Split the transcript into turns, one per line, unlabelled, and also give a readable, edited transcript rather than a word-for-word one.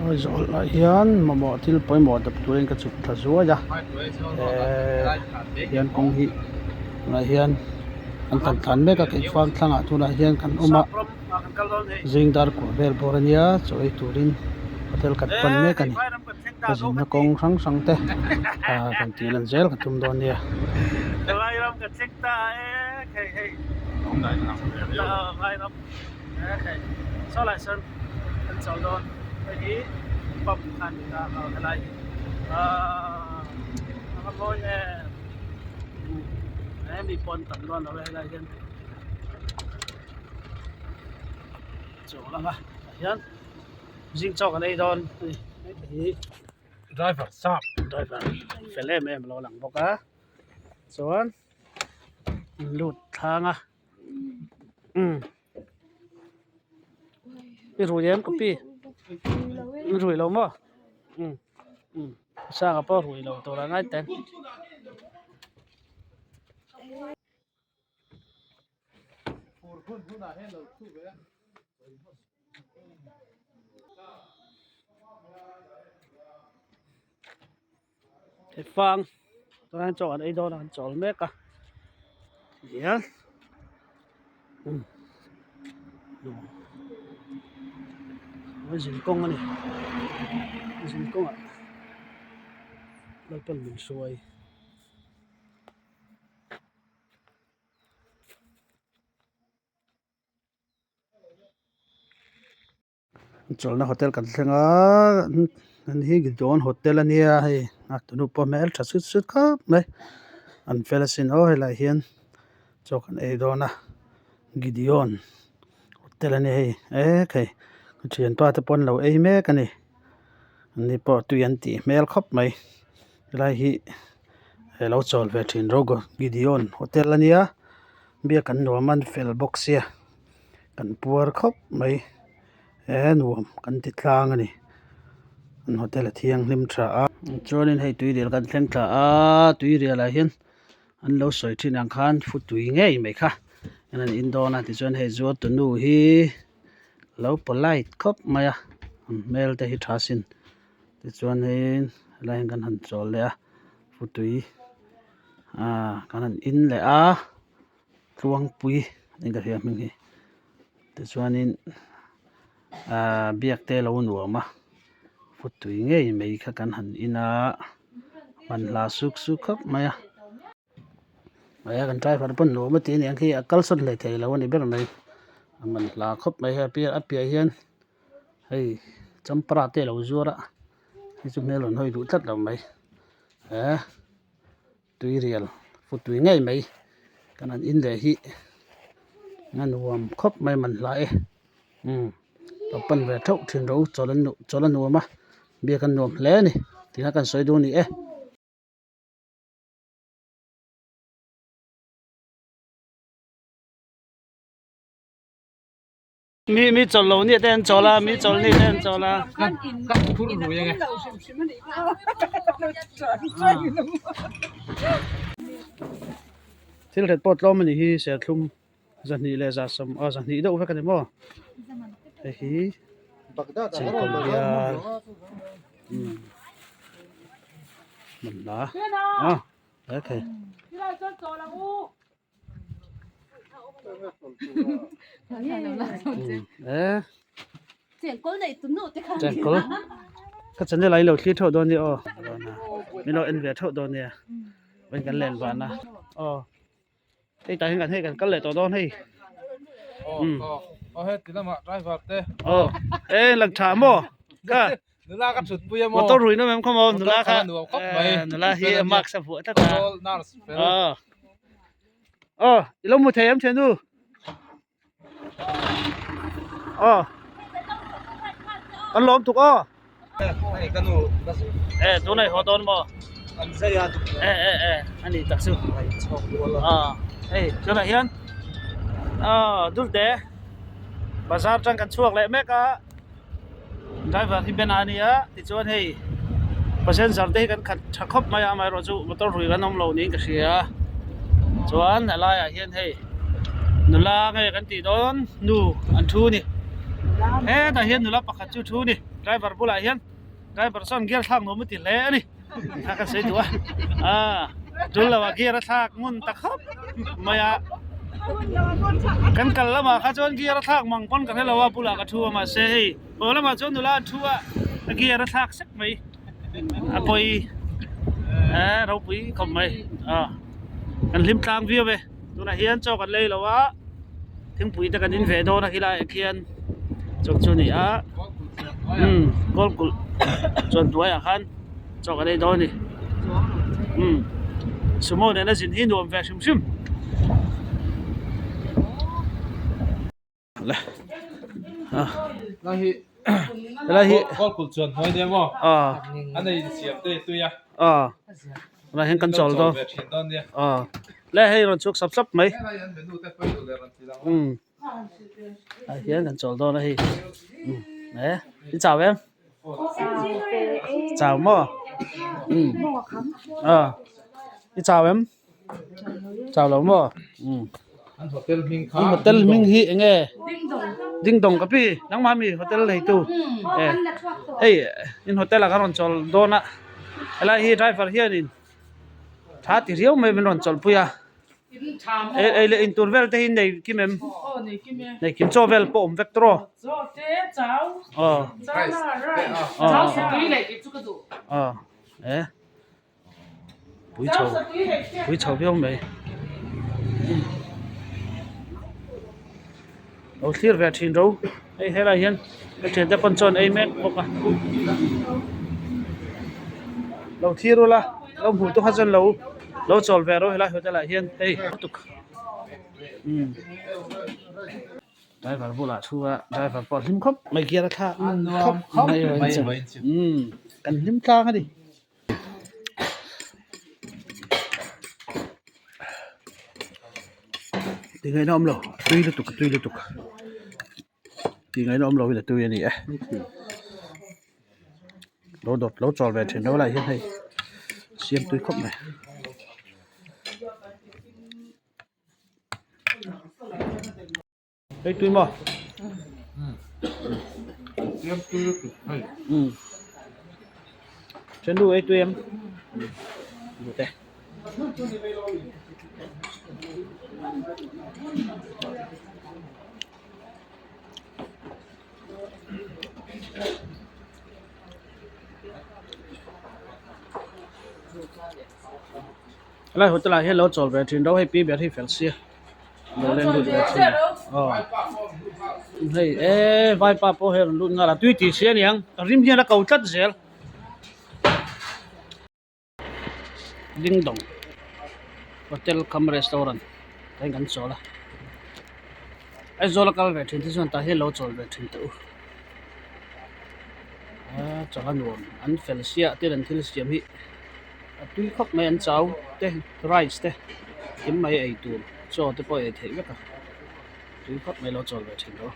Aizawl ah hian mamawh thil pawimawh dap turin ka chhuk thla zuai a eee hian kawng hi tunah hian an tlan tlan mek a keifang thlangah tunah hian kan awm a zing dar kawr vel bawr ania chaw ei turin hotel kan pan mek a ni ka zinna kawng hrang hrang te ah kan tih lan zel ka tum dawn nia.
Saw lai sawn an chawl dawn hei hi pump kha a ni ta a helai hi ahh a va mawi em he mi pawn tam dawn lo e helai hian chawl ang a tah hian zing chaw kan ei dawn a ni hei hi
driver sap
driver fel em em a lo lang bawk a chuan lut thlang a. Umm i rui em ka pi i rui lo maw umm umm sanga pawh rui lo tur a ngai teng. Fang chuan chaw an ei dawn a an chawl mek a tihian umm zin kawng a ni zin kawngah Lalpan min hruai.
Chawlhna hotel kan thleng a an hi Gideon hotel a nia hei a tunu pawh hmel tha sut sut khawp mai an fel asin aw helaiah hian chaw kan ei dawn a Gideon hotel a nia hei ekhei ka thianpa te pawh an lo ei mek a ni an ni pawh tui an tih hmel khawp mai helai hi alo chawl ve thin Gideon hotel a nia biak an nuam a an fel bawk sia. Kan puar khawp mai he nuam kan ti tlang a ni an hotel a thianghlim tha a chuanin hei tuirial kan thleng thla a tuirial ah hian an lo sawi thin ang khan futui ngei mai kha an han in dawn a tichuan hei zuar tu nu hi lo polite khawp mai a an hmel te hi tha sin tichuanin helai hian kan han chawl leh a futui ah kan han in leh a. Tluangpui eng ka hria hming hi tichuanin ahh biak te alo nuam a futui ngei mai kha kan han in a manhla suk suk khawp mai a he kan driver pawn nuam a ti a niang khi a kal sawn hlei thei lo a ni ber mai a manhla khawp mai hei a piah hian hei champara te alo zuar a hei chu hmel rawn hawi duh tlat lo mai he. Tuirial futui ngei mai kan han in leh hi a nuam khawp mai man hla e umm lo pan ve theuh thin ro chawl an chawl a nuam a biak a nuam hle a ni tih kha kan sawi duh a ni e. Mi mi chawl lo ni te an chawl a mi chawl ni te an chawl a. Thil hret pawh tlawm a nih hi serthlum zahnih leh za sawm aw zahnih deuh vek a ni maw hei hi chengkawl bial umm hman hla a he. Chengkawl ka channel ah i lo thlir theuh dawn nia aw min lo en ve theuh dawn nia vawiin kan len van a aw hei tah hian hei kan kal leh tawh dawn hei aw e lang tha maw ka motor ruih nawm em khaw maw nula kha nula hi mask a vuah tlat a aw. Aw i lo hmu thei em thiannu aw kan lawm tuk aw e tuna i haw dawn maw e e e a ni tak chu aw hei tunah hian aw Dulte bazar atang kan chhuak leh mek a driver hi Ben a nia tichuan hei passenger te hi kan khat tha khawp mai a amaherawhchu motor hrui kan awm lo niin ka hria chuan a laiah hian hei nula nge kan tih dawn nu an thu a ni hetah hian nula pakhat chu thu a ni.
driver bulah hian driver chuan gear thlak nuam a ti hle a ni a ka sawi duh a ah tul lo ah gear a thlak ngun ta khawp mai a kan kal lamah kha chuan gear a thlak mang pawn ka hre lo a bulah ka thu a mahse hei haw lamah chuan nula an thu a a gear a thlak sek mai a pawi eh ropui khawp mai ah kan hlim tlang viau e tunah hian chaw kan lei lo a thingpui te kan in ve dawn a khilaiah khian chaw chu a ni a umm kawl kulh chuan hnuaiah khan chaw kan ei dawn a ni umm sumo nena zin hi nuam ve hrim hrim.
Helai hi Kawlkulh chuan hnuai nia maw? A nei siam te tui a.
Tunah hian kan chawl dawn. Le hei rawn chhuk sap sap mai. Ah hian kan chawl dawn a hei. E in chau em? Chau maw? I chau em? Chau lo maw?
An hotel hming kha
An hotel hming hi eng nge? Ding Dong ka pi nangmah mi hotel neitu e hei in hotel ah kan rawn chawl dawn a helai hi driver hianin tha ti riau mai min rawn chawlhpui a ei leh in tur vel te hi nei kim em nei kim chaw vel pawh awm vek tawh aw aw e. Pui chho pui chho viau mai lo thlir ve thin ro hei helai hian ka thiante pawn chuan ei mek bawk a lo thlir ula lo hmuh te kha chuan lo lo chawl ve ro helai hotel ah hian hei lutuk umm driver bulah thu a driver pawh a hlim khawp mai gear a thlak khawp mai umm kan hlim tlang a ni. Ti ngaihna awm lo tui lutuk tui lutuk ti ngaihna awm lo hi la tui a ni e lo dawt lo chawl ve thin lo lai hian hei siam tui khawp mai. Hei tui maw?
Siam tui lutuk hei.
Umm. Thiannu ei tui em? Duh te. Helai hotel ah hian lo chawl ve thin ro hei pi ber hi fel sia. Lo leng lut ve thin aw hei e vaipa pawh hei a rawn lut nghal a tui tih si a niang a rim hian a ko tlat zel ding dawng hotel cum restaurant te hian kan chawl a Aizawl a kal ve thin te chuan tah hian lo chawl ve thin teh u a chawl a nuam an fel sia tin an thil siam hi a tui khawp mai an chau te rice te thil mai ei tur chaw te pawh ei theih vek a tui khawp mai lo chawl ve thin lo.